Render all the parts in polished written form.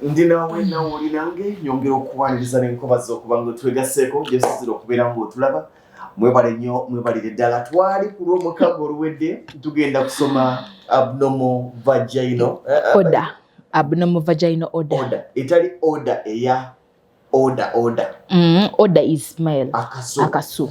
Ndi nawe, nawe oli nange. Nyongera okuwaniriza n'enkobaza okuba nga twegaseeko gyesizira okubeera ng'otulaba. Mwebale nnyo, mwebalire ddala. Twali ku lw'omukago oluwedde tugenda kusoma abnormal vaginal odor, abnormal vaginal odor. Odor etali odor eya odor, odor. Odor is smell. Akasu. Akasu.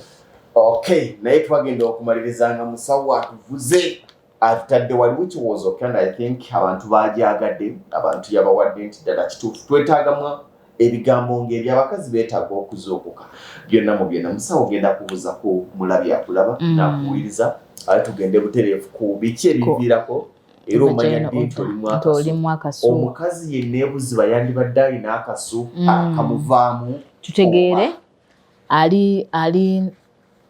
Okay, naye twagenda okumaliriza nga musawo atuvuze, atutadde wali, which was okay, and I think abantu bagyagadde. Abantu yabawadde nti ddala kituufu twetaagamu ebigambo ng'ebyabakazi beetaaga okuzuukuka. Byonna mu byonna, musawo, ogenda kubuuza ku mulabi akulaba nakuwuliriza, ate tugende butereevu ku biki ebiviirako era omanya ddi nti olimu akasu. Omukazi yenna ebuziba yandibadde alina akasu akamuvaamu? Tutegeere ali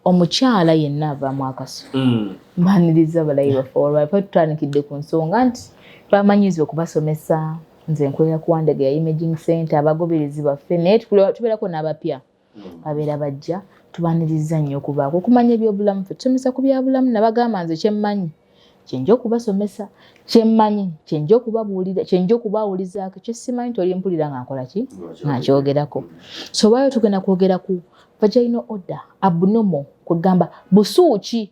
omukyala yenna avaamu akasu. Mbaniriza balayi baffe. Olwalpa tutandikidde ku nsonga nti twamanyiza okubasomesa. Nze nkolera ku Wandegeya Imaging Center. Abagoberezi baffe, naye tubeerako n'abapya babeera bajja, tubaniriza nnyo okubaako okumanya ebyobulamu. Ffe tusomesa ku byabulamu. Nabagamba nze kyemmanyi kyenja okubasomesa, kyemmanyi kyenja okubabuulira, kyenja okubawulizaako. Kyesimanyi tolimpulira nga nkola ki, nga nkyogerako. So bwayo tugenda kwogera ku vaginal odor abnormal, kwegamba busuuki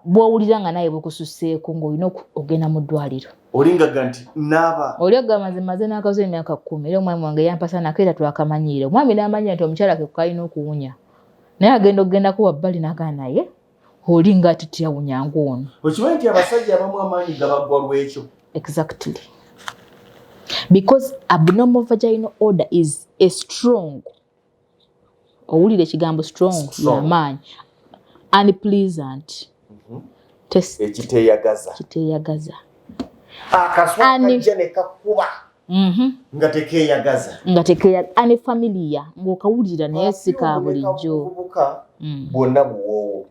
bw'owulira nga naye bukususeeko ng'olina ogenda mu ddwaliro. Olingaga nti naaba. Oli agamba, nze maze n'akazo emyaka 10, era omwami wange yampasa nako, era twakamanyiire. Omwami n'amanya nti omukyala ke kalina okuwunya, naye agenda okugendako wabbali n'agamba, naye oli nga ate teyawunya ng'ono. Okimanyi nti abasajja abamu amaanyi gabaggwa lwekyo? Exactly, because abnormal vaginal odor is a strong, owulira ekigambo strong? Strong. Yamaanyi, unpleasant. Ekiteeyagaza. Kiteeyagaza. Akasu akajja ne kakuba nga tekeeyagaza. Nga tekeya, unfamiliar, ng'okawulira naye si ka bulijjo. Buvubuka bwonna buwoowo,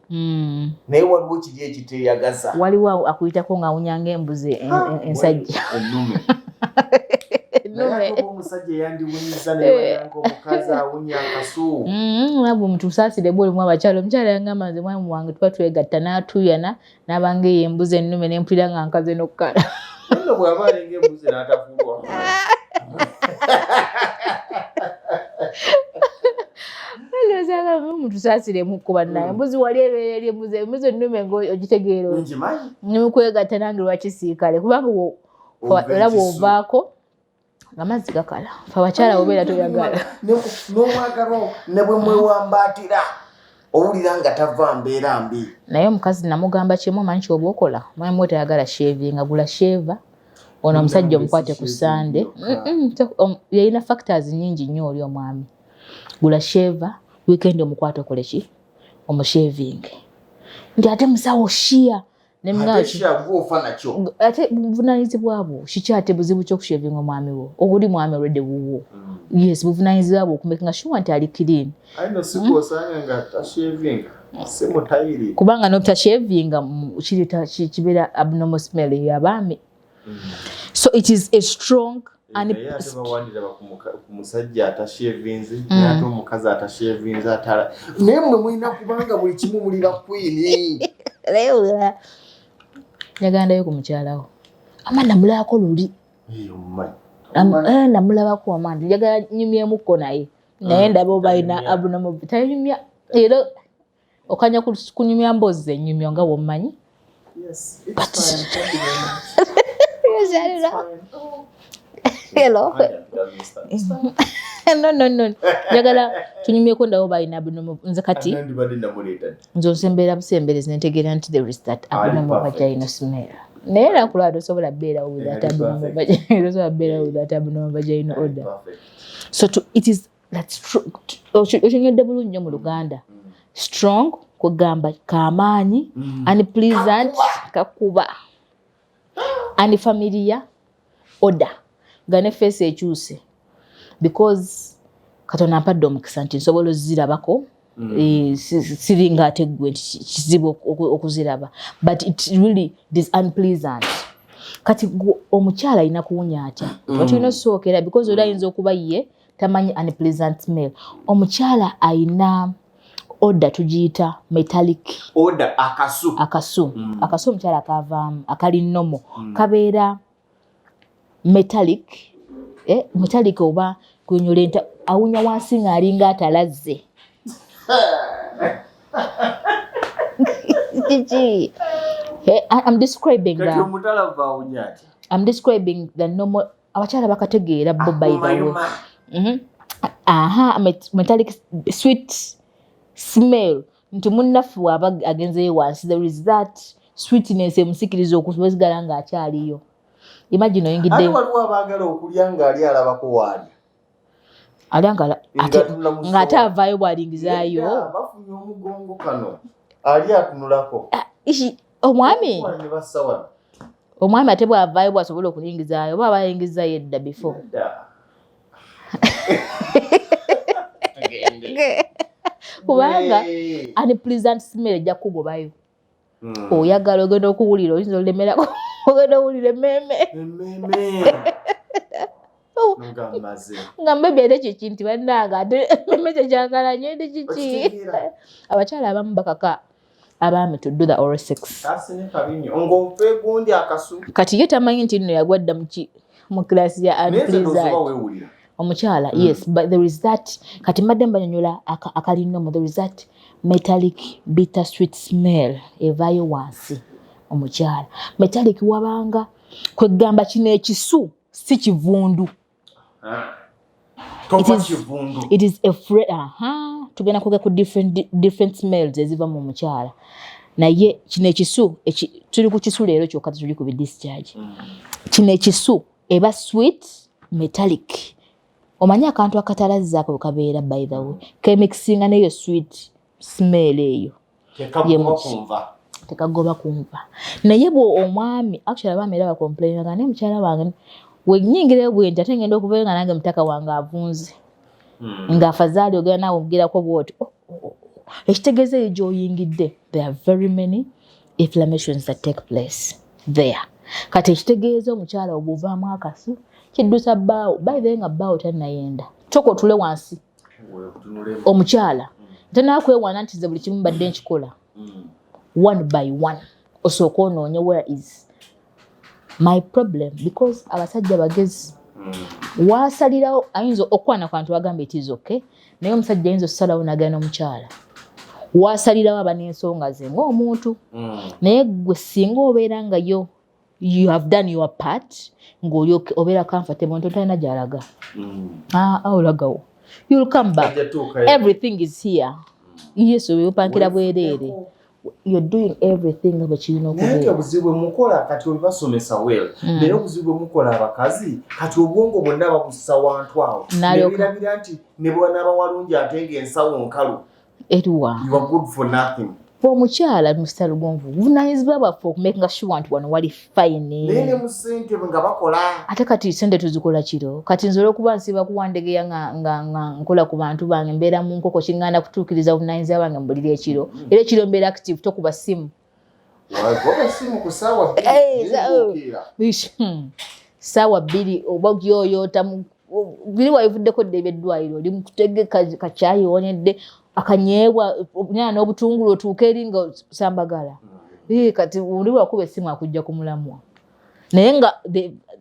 naye waliwo kiri ekiteeyagaza. Waliwo akuyitako ng'awunya ng'embuzi ensajja. Ennume. Ennume. Naye ate oba omusajja yandiwunyiza, naye bananga omukazi awunya akasu. Nabwe mutusaasire bwe olimu abakyala. Omukyala yangamba, nze mwami wange tuba twegatta n'atuuyana n'abanga eyo embuzi ennume, nempulira nga nkaze n'okkala. Nno bw'aba alinga embuzi n'atafuulwa. Mutusaasiremukko bannaye. Embuzi wali ebeera eri embuzi ennume nga ogitegeera oti. Ngimanyi. Nimukwegatta nange lwaki siikale? Kubanga Ova era ekisu. bw'ovaako amazzi gakala. Fe abakyala obeera toyagala. N'omwagalwa ne bwe mwewambaatira, owulira nga tava mbeera mbi. Naye omukazi namugamba kimu, omanyi kyoba okola, omwami we tayagala shavinga, gula shaver. Ono omusajja omukwate ku Sande. Yalina factors nyingi nnyo oli omwami. Gula shaver, weekend omukwate okole ki, omushaving. Nti ate musawo shia. Ate kyagwe nakyo. Ate buvunanyizibwa bwo kiki? Ate buzibu kyokushavinga omwami wo? Obuli mwami olwedde wuwo. Yes, buvunanyizibwa bwo okumakinga sure nti ali clean. Aye sigwosanga nga tashavinga si mutayiri. Kubanga notashavinga kireta kibeera abnormal smell eyo abaami. So it is a strong and Naye ate bawandiraba ku musajja atashavinze, naye ate omukazi atashavinze atala, naye mmwe mulina kubanga buli kimu muli bakwini. Njagandayo ku mukyalawo ama namulabako luli. Omumanyi? Namulabako ama njagala nyumyemukko naye, naye ndaba oba alina Tanyumya. Abnormal tanyumya, era okanya kunyumya mboozi enyumyo nga wommanyi. Yes, it's fine. Thank you very much. It's fine. Hello. I don't miss that. It's fine. No, njagala tunyumyeko ndaba oba alina abnormal. Nze kati Nandibadde namuleeta ddi? Nze onsembeera busemberezi nentegeera nti there is that Ali abnormal perfect. vaginal smell. Naye era kulwa tosobola beerawo with that Ali abnormal perfect. vaginal, tosobola beerawo with that abnormal vaginal Ali odor. perfect. So it is that's true. Okinyodde bulungi nnyo mu Luganda. Strong kugamba kamaanyi, unpleasant kakuba, unfamiliar odor, nga ne face ekyuse, because Katonda ampadde omukisa nti nsobola ozirabako. Siringa ate ggwe nti kizibu okuziraba, but it really is unpleasant. Kati omukyala alina kuwunya atya? Tuba tulina okusookera, because oli ayinza okuba ye tamanyi unpleasant smell. Omukyala ayina odor tugiyita metallic. Odor akasu. Akasu. Akasu omukyala akavaamu akali normal kabeera metallic. Metallic oba kunyula enta awunya wansi ng'alinga atalazze. Kiki? I'm describing Kati the omutalavu awunya atya? I'm describing the normal abakyala bakategeera bo, by the way. Akumayuma. Aha, metallic sweet smell nti munnaffe bw'aba agenzeyo wansi, there is that sweetness emusikiriza okusigala ng'akyaliyo. Imagine Ate oyingiddeyo. Waliwo abaagala okulya ng'ali alabako waali. Ali nga ate Ng'atunula mu ng'ate ssowaani. avaayo bw'alingizaayo. Nedda, bafunye omugongo kano ali atunulako. Ah, omwami Ne bassa wano. Omwami ate bw'avaayo bw'asobola okulingizayo oba aba ayingizaayo edda before. Nedda. Kubanga Hey. unpleasant smell ejja kukugobayo. Oyagala ogenda okuwulira oyinza olemerako ogenda owulira emmeeme. Emmeeme nga mmaze. Nga maybe ate kiki nti bannange ate emmeeme kyekyagala nnyo ndi kiki. Okitegeera? Abakyala abamu bakaka abaami to do the oral sex. Kasine kabi nnyo ng'ofa egundi akasu. Kati ye tamanyi nti nno yagwa dda muki mu class ya Naye nze ndowooza unpleasant. oba weewulira. Omukyala, yes, but there is that kati mbadde mbanyonyola akali normal, there is that metallic bitter sweet smell evaayo wansi. Omukyala metallic wabanga kwegamba kino ekisu si kivundu. Ah. Tova kivundu. It is a aha, tugenda kwogera ku different smells eziva mu mukyala, naye kino ekisu tuli ku kisu leero kyokka, tetuli ku bidischarge. Kino ekisu eba sweet metallic. Omanyi akantu akatalazzaako bwe kabeera, by the way, kemixinga n'eyo sweet smell eyo. Tekagoba kunva. Tekagoba kunva, naye bwe omwami actually abaami era bacomplainaga, naye mukyala wange wenyingirayo bwe nti ate ngenda okuvayo nga nange mutaka wange avunze, ng'afazaali ogenda naawe omugirako bwoti. Oh. Ekitegeeza eyo gy'oyingidde there are very many inflammations that take place there. Kati ekitegeeza omukyala oguvaamu akasu kiddusa bbaawo, by the way nga bbaawo tannayenda toka otule wansi. Weetunulemu. Omukyala tanakwewaana nti nze buli kimu mbadde nkikola. One by one osooka onoonye where is my problem, because abasajja bagezi. Wasalirawo ayinza okwana kwantu wagamba it is okay, naye omusajja ayinza okusalawo nagenda n'omukyala wasalirawo aba n'ensonga ze ng'omuntu. Naye gwe singa obeera nga yo you have done your part ng'oli obeera comfortable nti otalina gy'alaga. Ah, ah, olagawo, you'll come back. Ajja tuukayo. Everything is here, yes, obipankira bwereere, you're doing everything nga bwe kirina Naye nti okubeera. Obuzibu bwe mukola kati obibasomesa well, naye obuzibu bwe mukola abakazi kati obwongo bwonna babussa wantu awo neberabira nti ne bwanaaba walungi ate ng'ensawo nkalu, Eruwa? you are good for nothing. Fe omukyala Mr Lugonvu buvunaanyizibwa bwaffe okumakinga sure nti wano wali Naye ne fine. mu ssente nga bakola. Ate kati sente tuzikola kiro. Kati nze olwokuba nsiba kuwandegeya nga nkola ku bantu bange, mbeera mu nkoko, kiŋŋaana kutuukiriza buvunaanyizibwa bwange mu buliri ekiro. Era ekiro mbeera active, tokuba ssimu. Wagoba essimu ku ssaawa 2, Eh, nebuukirira. Ish, 2:00 oba gyoyoota biri wabivuddeko dda ebyeddwaliro, oli mukutegeka kakyayi owonyedde akanyeebwa nyana n'obutungulu otuuka eri nga sambagala. Eh, kati oli wakuba essimu akujja ku mulamwa, naye nga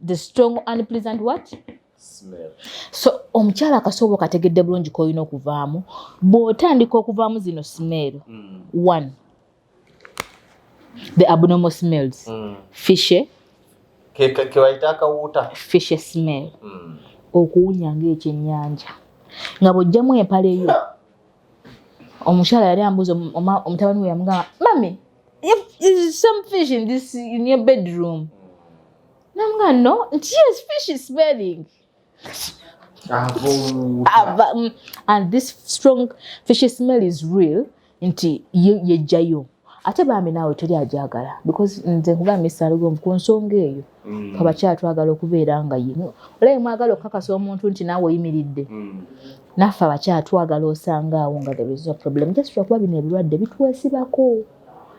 the strong unpleasant what? Smell. So omukyala akasoobo kategedde bulungi k'olina okuvaamu bw'otandika okuvaamu zino smell. One, the abnormal smells, fishy. Kebayita akawuuta. Fishy smell, okuwunya ng'ekyennyanja nga bw'ojjamu empale yo. Omukyala yali ambuuza omutabani we yamugamba, "Mummy, is some fish in your bedroom?" Namugamba no, nti yes, fish is smelling. Avuuta. And this strong fishy smell is real nti yejjayo. Ate bambi naawe teri ajagala, because nze nkuba Mr Lugonvu ku nsonga eyo, abakyala twagala okubeera nga ye olaye mwagala okukakasa omuntu nti naawe oyimiridde. Naffe abakyala twagala osanga awo nga there is no problem, just lwakuba bino ebirwadde bitwesibako.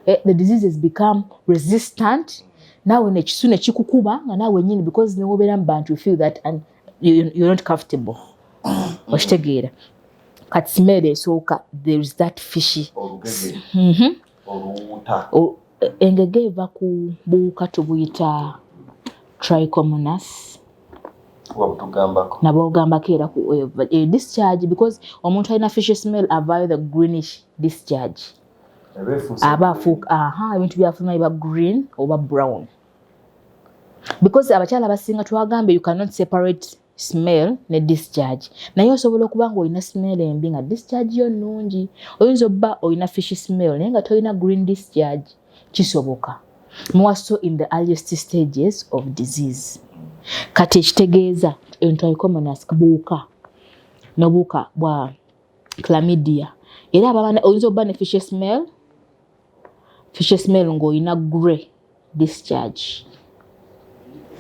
The diseases become resistant, naawe nekisu nekikukuba nga naawe nyini, because newobeera mu bantu you feel that and you're not comfortable. Okitegeera? Kati smell esooka, there is that fishy. Olugege. Oluwuuta. Engege eva ku buwuka tubuyita trichomonas. Wabutugambako. Nabogambako era ku discharge, because omuntu alina fishy smell avaayo the greenish discharge. Eba efuuse. Aba afuuka, aha, ebintu byafuluma biba green oba brown, because abakyala abasinga twagambye you cannot separate smell ne discharge, naye osobola okuba nga olina smell embi nga discharge yo nnungi. Oyinza obba olina fishy smell naye nga tolina green discharge. Kisoboka, more so in the earliest stages of disease. Kati ekitegeeza trichomonas buwuka n'obuwuka bwa chlamydia era oyinza okuba ne fishy smell ng'olina grey discharge,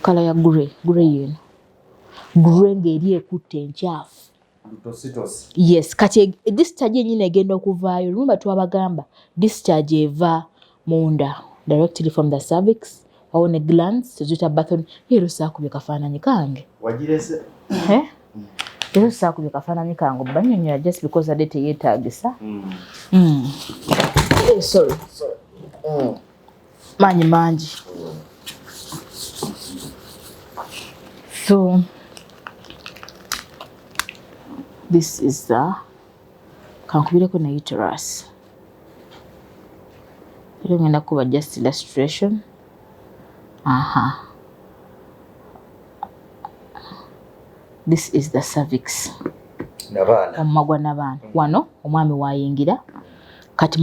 colour ya grey, grey yeno, grey ng'eri ekutte enkyafu. Lutositosi. Yes, kati discharge yennyini egenda okuvaayo. Remember twabagamba discharge eva munda, directly from the cervix, wawo ne glands teziyita Bartholin. Leero saakubye kafaananyi kange. Wagirese. Eh? Leero saakubye kafaananyi kange obannyonnyola just because ade teyeetaagisa. Eh, sorry. Maanyi mangi. So this is the, kankubireko ne uterus era ngenda kuba just illustration. Aha, this is the cervix. Nabaana. Omumwa gwa nabaana. Wano omwami wayingira. Kati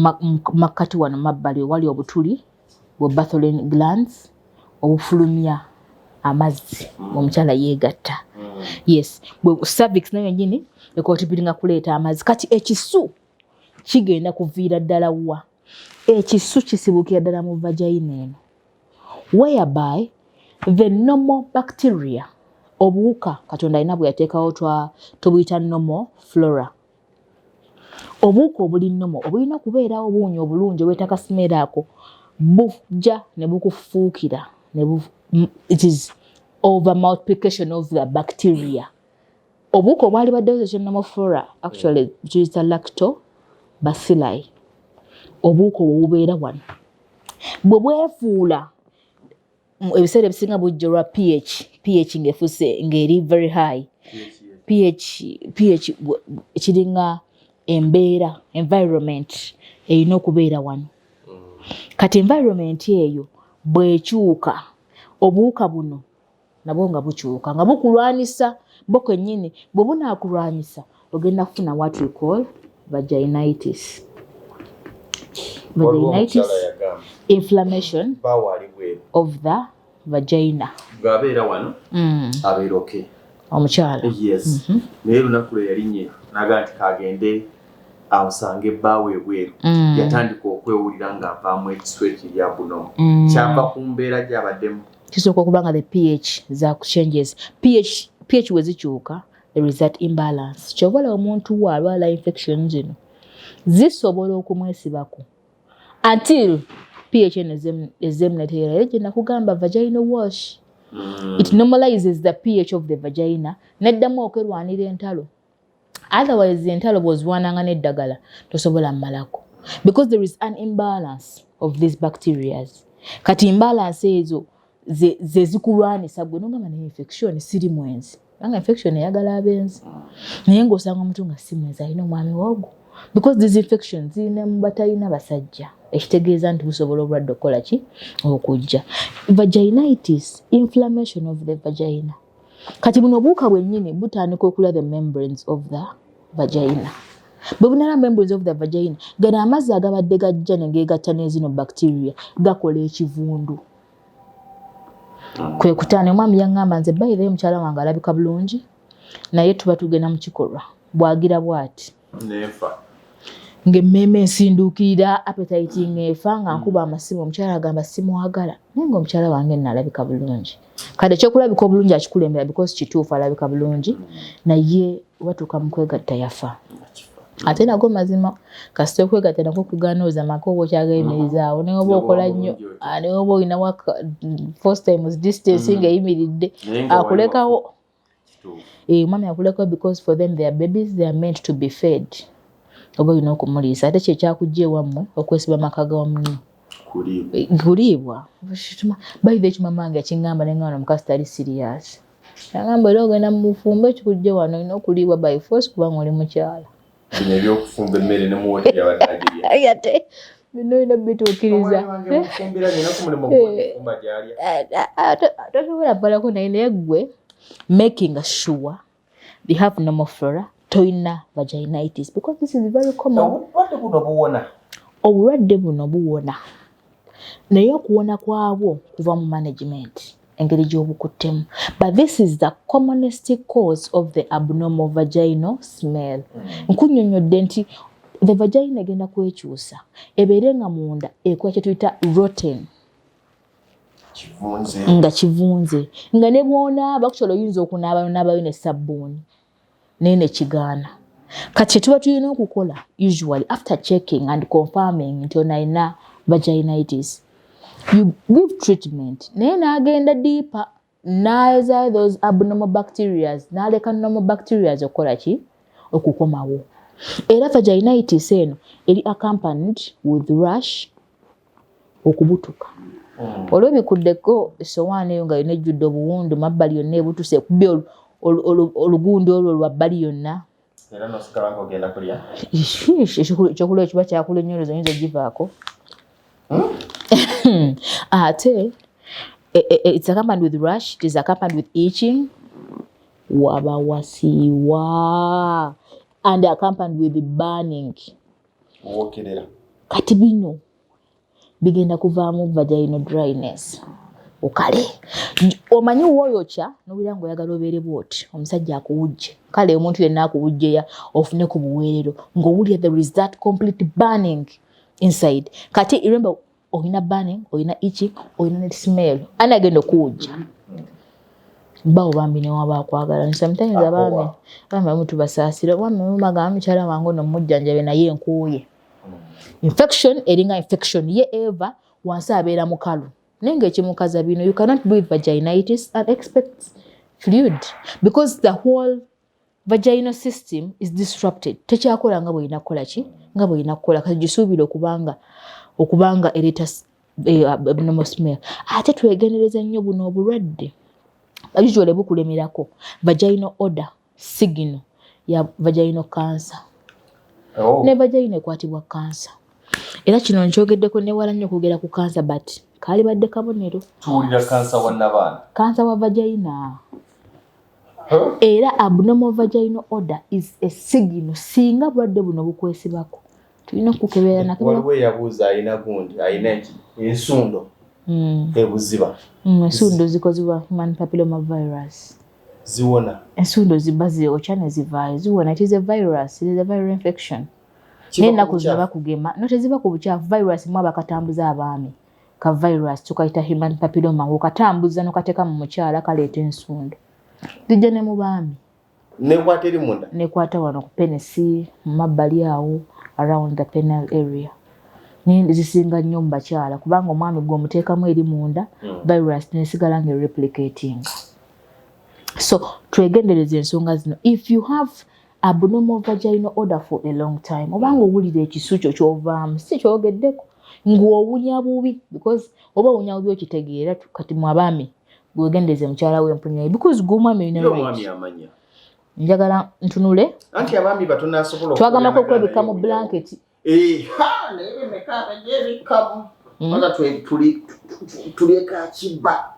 makkati wano mabbali wali obutuli bwe Bartholin glands obufulumya amazzi omukyala yeegatta. Yes, bwe cervix nayo yennyini econtributinga kuleeta amazzi. Kati ekisu kigenda kuviira ddala wa? Ekisu kisibukira ddala mu vagina eno, whereby the normal bacteria, obuwuka Katonda alina bwe yateekawo, tubuyita normal flora, obuwuka obuli normal obulina kubeerawo buwunya obulungi obwetaka smell ako, bujja ne bukufuukira it is over multiplication of the bacteria. Obuwuka obwali baddewo ekyo normal flora, actually kiyita lactobacilli. Obuwuka obwo bubeera wano bwe bwefuula ebiseera ebisinga bujja olwa pH ng'efuuse ng'eri very high pH. pH kiringa embeera, environment erina okubeera wano. Kati environment eyo bw'ekyuka, obuwuka buno nabwo nga bukyuka nga bukulwanisa bo kennyini. Bwe bunaakulwanyisa, ogenda kufuna what we call vaginitis. Waliwo Vaginitis, omukyala yagamba inflammation baawo ali bweru of the vagina. Bw'abeera wano abeera okay. Omukyala. Yes, naye olunaku lwe yalinye naga nti kagende amusange ebbaawe ebweru, yatandika okwewulira ng'avaamu ekisu ekiri abnormal. Kyava ku mbeera gy'abaddemu. Kisooka okuba nga the pH za changes, pH we zikyuka, there is that imbalance. Kyova olaba omuntu w'alwala infection zino zisobola okumwesibako until pH eno ezemuneteera. Era gye nakugamba vaginal wash, it normalizes the pH of the vagina, neddamu okwerwanira entalo. Otherwise entalo bw'ozirwananga n'eddagala tosobola mmalako, because there is an imbalance of these bacterias. Kati imbalance ezo ze zikulwanisa gwe nogamba naye infection siri mwenzi, kubanga infection eyagala abenzi. Naye ng'osanga omuntu nga si mwenzi alina omwami wogwo, because these infections zirina mu batalina basajja, ekitegeeza nti busobola obulwadde okukola ki? Okujja. Vaginitis, inflammation of the vagina. Kati buno obuwuka bwennyini butandika okulya the membranes of the vagina. Bwe bunala membranes of the vagina, gano amazzi agabadde gajja ne geegatta n'ezino bacteria gakola ekivundu. Kwe kutaana omwami yaŋŋamba, nze bayirayo mukyala wange alabika bulungi, naye tuba tugenda mu kikolwa, bwagira bw'ati Nefa. Ng'emmeeme ensinduukirira, appetite ng'efa, nga nkuba amasimu, omukyala agamba simwagala, naye ng'omukyala wange nno alabika bulungi. Kale ekyokulabika obulungi akikulembera, because kituufu alabika bulungi, naye watuuka mu kwegatta yafa. Ate nago mazima, kasita okwegatta nakwo kugaanooza maka oba okyagayimirizaawo, naye oba okola nnyo, naye oba olina first times distance ng'eyimiridde, akulekawo. Omwami akulekawo, because for them they are babies, they are meant to be fed. Oba olina okumuliisa, ate kyekyakujja ewammwe okwesiba amaka ga munno kuliibwa. Bayitha ekyo mama wange yakiŋŋamba, neŋŋamba omukazi tali serious. Nagamba era ogenda mu bufumbo, ekikujje wano olina okuliibwa by force kubanga oli mukyala. Bino ebyokufumba emmere ne muwoteri abadde agirya. Aye ate bino olina bituukiriza. Omwami wange mufumbira, nina ku mulimu gw'okufumba gy'alya. Tosobola balako naye gwe making sure they have normal flora, toyina vaginitis, because this is very common. Obulwadde buno buwona? Obulwadde buno buwona, naye okuwona kwabwo kuva mu management, engeri gy'obukuttemu. But this is the commonest cause of the abnormal vaginal smell. Nkunnyonnyodde nti the vagina egenda kwekyusa ebeere nga munda ekola kye tuyita rotten. Kivunze. Nga kivunze, nga ne bw'onaaba kukyolo oyinza okunaaba nonaabayo ne sabbuuni naye nekigaana. Kati kyetuba tulina okukola usually after checking and confirming nti ono alina vaginitis, you give treatment, naye n'agenda deeper n'ayozayo those abnormal bacterias, n'aleka normal bacterias okukola ki? Okukomawo. Era vaginitis eno eri accompanied with rash, okubutuka. Olwebikuddeko esowaani eyo nga yonna ejjudde obuwundu mabbali yonna, ebutuse, ekubye olugundi olwo lwa bbali yonna. Era nosigala ng'ogenda kulya. Ish, ekyokulya kiba kyakula ennyo, olowooza oyinza ogivaako? Ate it's accompanied with rash, it is accompanied with itching, waba wasiiwa, and accompanied with burning. Owokerera. Kati bino bigenda kuvaamu vaginal dryness. Okale omanyi woyokya nowulira nga oyagala obeere bwoti, omusajja akuwujje, kale omuntu yenna akuwujjeya ofune ku buweerero, ng'owulira there is that complete burning inside. Kati remember, olina burning, olina itching, olina ne smell. Ani agenda okuwujja? Bawo bambi newaba akwagala. Sometimes abaami, abaami abamu tubasaasira. Omwami mumagamba, "Mukyala wange ono mujjanjabe, naye enkuuye." Infection eringa infection ye eva wansi, abeera mukalu, naye ngaekimukaza bino. You cannot do with vaginitis and expect fluid because the whole vaginal system is disrupted, tekyakola nga bwelina kukola ki, nga bwelina kukola. Kati gisuubira okubanga ereeta abnormal smell. Ate twegendereza nnyo buno obulwadde, usually bukulemerako. Vaginal odor signal ya vaginal cancer. Oh. Ne vagina ekwatibwa kansa. Era kino nkyogeddeko, newala nnyo okwogera ku kansa, but kaalibadde kabonero. Tuwulira kansa wa nabaana. Kansa wa vagina. Era abnormal vaginal odor is a signal. Singa bulwadde buno bukwesibako, tulina okukebera nakebera. Waliwo eyabuuza, alina gundi, alina ensundo ebuziba. Ensundo zikozebwa human papilloma virus. Ziwona? Ensundo ziba ziyokya ne zivaayo, ziwona. It is a virus, it is a viral infection. Kiva Naye ku ennaku zino bukyafu? bakugema. No, teziva ku bukyafu. Virus mu abakatambuza abaami, ka virus tukayita human papilloma, okatambuza nokateeka mu mukyala, kaleeta ensundo. Zijja ne mu baami. Nekwata eri munda? Nekwata wano ku penis, mu mabbali awo, around the penile area. Naye zisinga nnyo mu bakyala kubanga omwami gwe omuteekamu eri munda, virus nesigala nga replicating. So twegendereza ensonga zino. If you have abnormal vaginal odor for a long time, obanga owulira ekisu kyo kyovaamu si kyogeddeko, ng'owunya bubi, because oba owunya bubi okitegeera. Kati mu abaami, gwegendereze mukyala w'empunya, because gwe omwami olina Ye right. omwami amanya. Njagala ntunule. Anti abaami batono asobola Twagambako okuwulira okwebikka mu naye blanketi. Eh, ha, naye bemeka abajebikkamu? Paka tuleka kibba.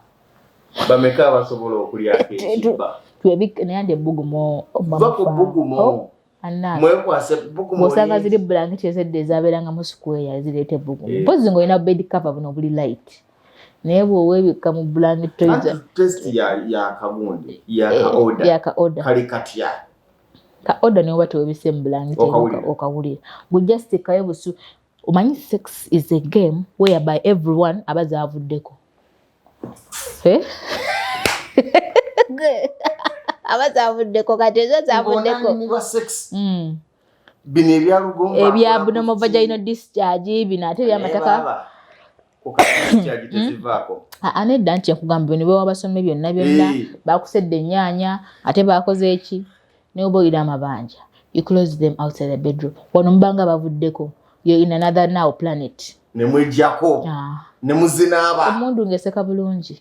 Bameka abasobola okulyako ekibba? Twebike, naye andi ebbugumu. Va ku bbugumu. Mwekwase bbugumu. Bw'osanga lingi. ziri blanketi ezedda ezabeerangamu square zireeta ebbugumu. Eh. Mpozi ng'olina bed cover buno obuli light, naye bw'oweebikka mu blanketi toyinza. Anti test ya kagundi, ya ka odor. Yaka odor. Kali katya? Ka odor naye oba tewebise mu blanketi. Okawulira. Okawulira. Gwe just tekayo busu. Omanyi sex is a game whereby everyone aba zaavuddeko. Eh? Aba zaavuddeko, kati ezo zaavuddeko. Ng'onanyumirwa sex. Bino ebyalugomba. Ebya abnormal vaginal discharge bino ate ebyamataka. Discharge tezivaako. Aa, nedda, nti nkugamba bino bwe wabasomye byonna byonna, Eh. bakusedde ennyaanya, ate bakoze eki, naye oba oyina amabanja, you close them outside the bedroom. Wano mubanga bavuddeko, you're in another now planet. Ne mwejjako. Ah. Ne muzinaaba. Omundu ng'eseka bulungi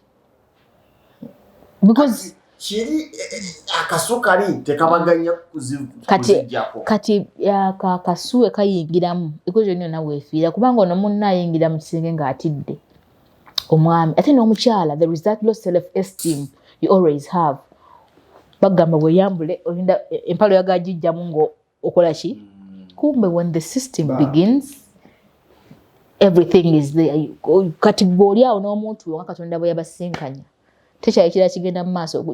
because Kiri akasu kali tekabaganya kuzijjako. Kati akasu ekayingiramu equation yonna weefiira, kubanga ono munna ayingira mu kisenge ng'atidde omwami, ate n'omukyala there is that low self esteem you always have. Bagamba weyambule, olinda empalo yagagijjamu ngo okola ki? Kumbe when the system begins, everything is there. Kati gwe awo n'omuntu nga Katonda bwe yabasinkanya, tekyali kirala kigenda mu maaso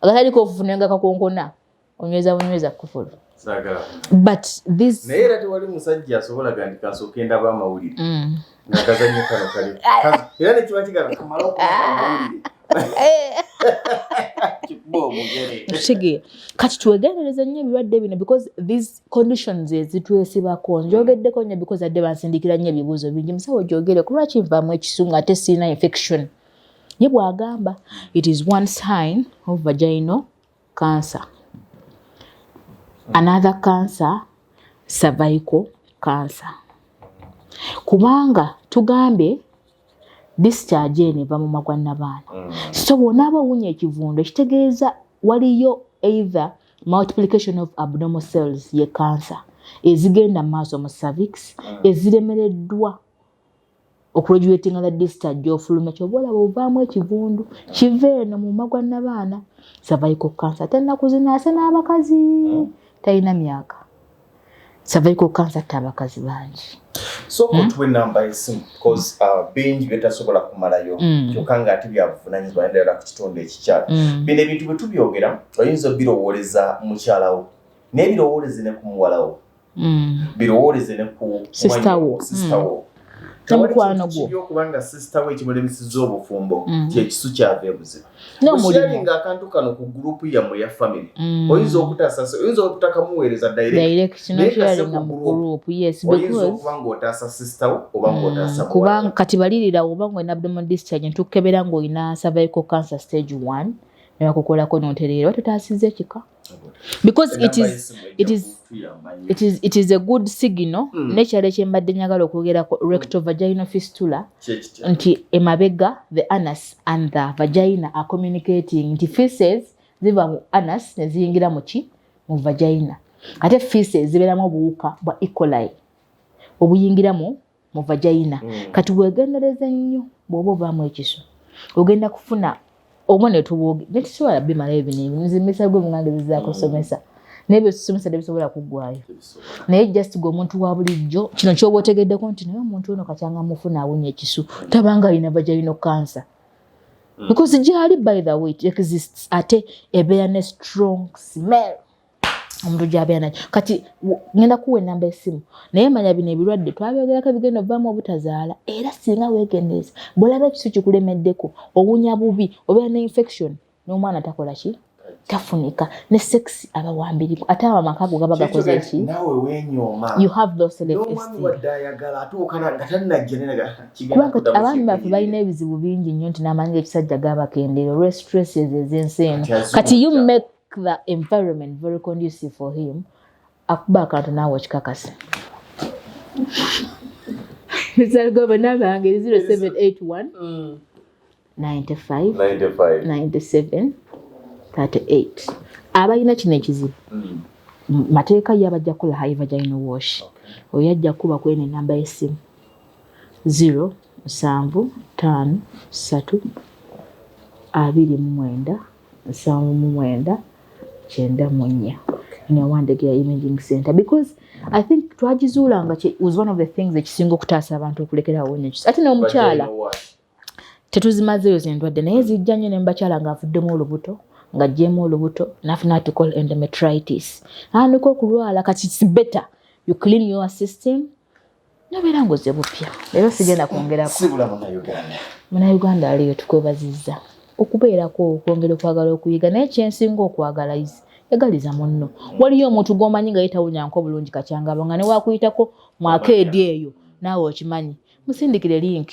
agataliko ofufunenga kakonkona, onyweza bunyweza kufulu. But this Naye era tewali musajja asobola gandika asooka ndaba amawulire nga kazannyo kano kali, era nekiba kigamba kamala okuba amawulire kikuba omugere. Kitegeera? Kati twegendereze nnyo ebirwadde bino, because these conditions ezitwesibako njogeddeko nnyo, because adde bansindikira nnyo ebibuuzo bingi: "Musawo, gyogere ku lwaki nvaamu ekisu nga ate sirina infection?" Ye bw'agamba it is one sign of vaginal cancer, another cancer, cervical cancer, kubanga tugambye discharge eno eva mu magwa nabaana. So bw'onaaba owunya ekivundu, ekitegeeza waliyo either multiplication of abnormal cells, ye cancer, ezigenda mu maaso mu cervix, eziremereddwa okuregulatinga the discharge gy'ofulumya. Kyoba olaba ovaamu ekivundu kiva eno mu mumwa gwa nabaana, cervical cancer. Ate ennaku zino ase n'abakazi, talina myaka. Cervical cancer atta abakazi bangi. Sooka otuwa enamba y'essimu, because bingi byetasobola kumalayo, kyokka ng'ate byabuvunanyizibwa naddala ku kitundu ekikyala. Bino ebintu bwe tubyogera, oyinza obirowooleza mukyalawo, naye birowooleze ne ku muwalawo, birowooleze ne ku Sister wo. Sister wo. Ne mukwano gwo. Kibi okuba nga sister we ekimulemesezza obufumbo kyekisu kyava ebuziba. N'omulimu. Osharinga akantu kano ku gurupu yammwe ya family, oyinza okutaasa, oyinza obutakamuweereza direct, direct naye kase nosharinga ku mu group. group, yes. Oyinza Because okuba ng'otaasa sister wo oba ng'otaasa kubanga muwala. Kati balirira oba ng'olina abdominal discharge, ntukebera ng'olina cervical cancer stage 1, ne bakukolako n'otereera, oba totaasizza ekika, because it is a good signal. N'ekirala ekyembadde njagala okwogerako, rectovaginal fistula, nti emabega the anus and the vagina are communicating, nti feces ziva mu anus ne ziyingira mu ki? Mu vagina. Ate feces zibeeramu obuwuka bwa E. coli obuyingira mu vagina. Kati weegendereze nnyo bw'oba ovaamu ekisu, ogenda kufuna obubonero tubwoge, netusobola bimalayo bino ebimisa gwe mungangezezaako somesa, naye byetusomesa tebisobola kuggwayo. Naye just gwe omuntu wa bulijjo, kino kyoba otegeddeko nti naye omuntu ono kacyanga mufuna awunya ekisu, tabanga alina vaginal cancer, because gyali, by the way, it exists, ate ebeera ne strong smell omuntu gyabeera nakyo. Kati ngenda kuwa enamba essimu, naye manya bino ebirwadde twabyogerako ebigenda ovaamu obutazaala. Era singa weegendereza, bw'olaba ekisu kikulemeddeko, owunya bubi, obeera ne infection, n'omwana takola ki? Tafunika, ne sex aba wambiriku, ate abo amaka ago gaba gakoze ki? Naawe weenyooma. You have low self n'omwami esteem. Wadde ayagala atuukana nga tannajja nenaga. Kubanga abaami baffe balina ebizibu bingi nnyo, nti n'amaanyi g'ekisajja gabakendeera olwe stresses ez'ensi eno. Kati azunga. Kati you make the environment very conducive for him, akuba akantu naawe okikakasa. Misalgoba namba yange 0781 95 95 97 38. Abalina kino ekizibu, mateeka ye abajja kukola high vaginal wash, oyo ajja kuba kweno enamba y'essimu 0 7 5 3 29 79 94 Wandegeya Imaging Center, because I think twagizuula nga was one of the things ekisinga okutaasa abantu okulekera awonya ekisa. Ate n'omukyala tetuzimazeeyo zendwadde, naye zijja nnyo ne mubakyala ng'avuddemu olubuto, ng'aggyemu olubuto nafuna what call endometritis, atandika okulwala. Kati it's better you clean your system nobeera ng'ozze bupya. Leero sigenda kwongerako. Sibula Munnayuganda. Munnayuganda aliyo, tukwebazizza okubeerako, okwongera okwagala okuyiga. Naye kyensinga okwagala is yagaliza munno. Waliyo omuntu gw'omanyi nga yetawunyanko obulungi kakyangaba, nga newakuyitako mwakeedi eyo, naawe okimanyi, musindikire link,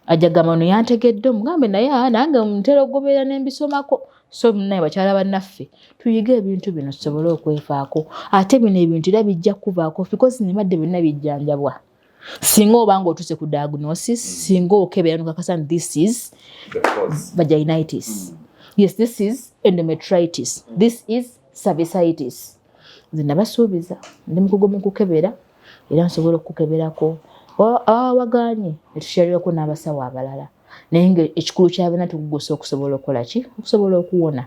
ajja gamba ono yantegedde, omugambe naye, "Ah, nange ntera okugoberera nembisomako." So naye bakyala bannaffe, tuyige ebintu bino tusobole okwefaako. Ate bino ebintu era bijja kuvaako, because nebadde byonna bijjanjabwa singa oba nga otuuse ku diagnosis, singa okebera nokakasa nti this is The cause. vaginitis. Yes, this is endometritis. This is cervicitis. Nze nabasuubiza ndi mukugu mu kukebera, era nsobola okukukeberako awaganye netusharirako n'abasawo abalala, naye nga ekikulu kya byonna tukugusa okusobola okukola ki, okusobola okuwona.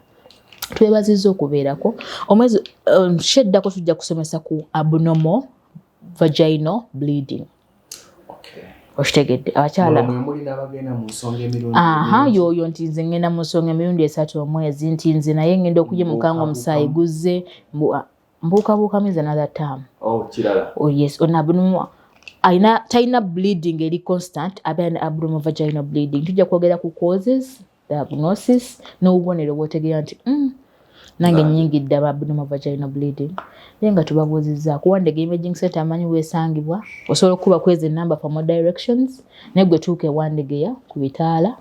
Twebazizza okubeerako omwezi kyeddako. Tujja kusomesa ku abnormal vaginal bleeding. Okitegedde, abakyala? Mwe muli n'abagenda mu nsonga emirundi Aha. emingi. Yoyo nti nze ngenda mu nsonga emirundi 3 omwezi, nti nze naye ngenda okuyimuka nga omusaayi guzze mbuukabuukamu is another term. Oh, kirala. Oh yes, ono abnormal alina talina bleeding eri constant, abeera ne abnormal vaginal bleeding. Tujja kwogera ku causes, diagnosis n'obubonero bw'otegeera nti nange nyingidde aba abnormal vaginal bleeding. Naye nga tubabuuzizzaako, Wandege Imaging Center amanyi weesangibwa, osobola okukuba kweza enamba for more directions, naye gwe tuuka ewandegeya ku bitaala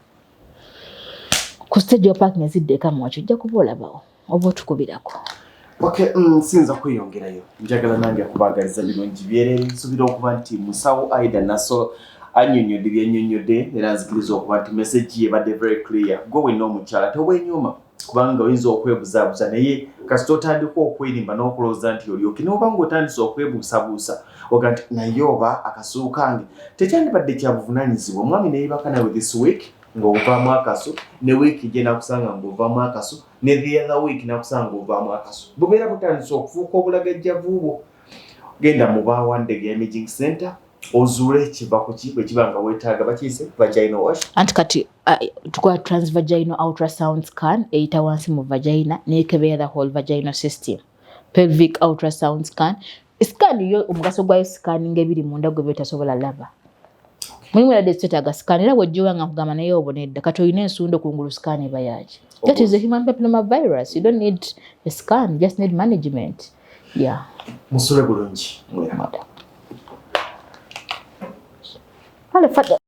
ku stage wa parking ezidda ekamwaki, ojja kuba olabawo oba otukubirako. Okay, siyinza kweyongerayo, njagala nange kubaagaliza birungi byerere. Nsuubira okuba nti musawo Aida Naso annyonnyodde byennyonnyodde, era nzikiriza okuba nti message ye ebadde very clear. Gwe wenna omukyala, tobwenyuma, kubanga oyinza okwebuzaabuza, naye kasita otandika okwerimba n'okulowooza nti olyoke noba nga otandise okwebuusabuusa, oga nti naye oba akasuukange kange tekyandibadde kya buvunaanyizibwa. Omwami neyebaka nawe this week ng'ovaamu akasu, ne wiiki gye nakusanga ng'ovaamu akasu, ne the other week nakusanga ng'ovaamu akasu, bubeera butandise okufuuka obulagajjavu bwo. Genda mu Bawandege Imaging Center ozuule kiva ku ki. Bwe kiba nga weetaaga bakiyise vaginal wash. Anti kati tukola transvaginal ultrasound scan, eyita wansi mu vagina nekebera the whole vaginal system. Pelvic ultrasound scan, scan yo omugaso gwayo scanning ebiri munda gwe byotasobola laba. Mulimu eradde twetaaga scan, era bw'ojjowa nga nkugamba naye obonedda kati olina ensundo kungulu, scan eba yaki? That is a human papilloma virus. You don't need a scan, you just need management, yeah. Musule bulungi, mweraba. Kale fadda.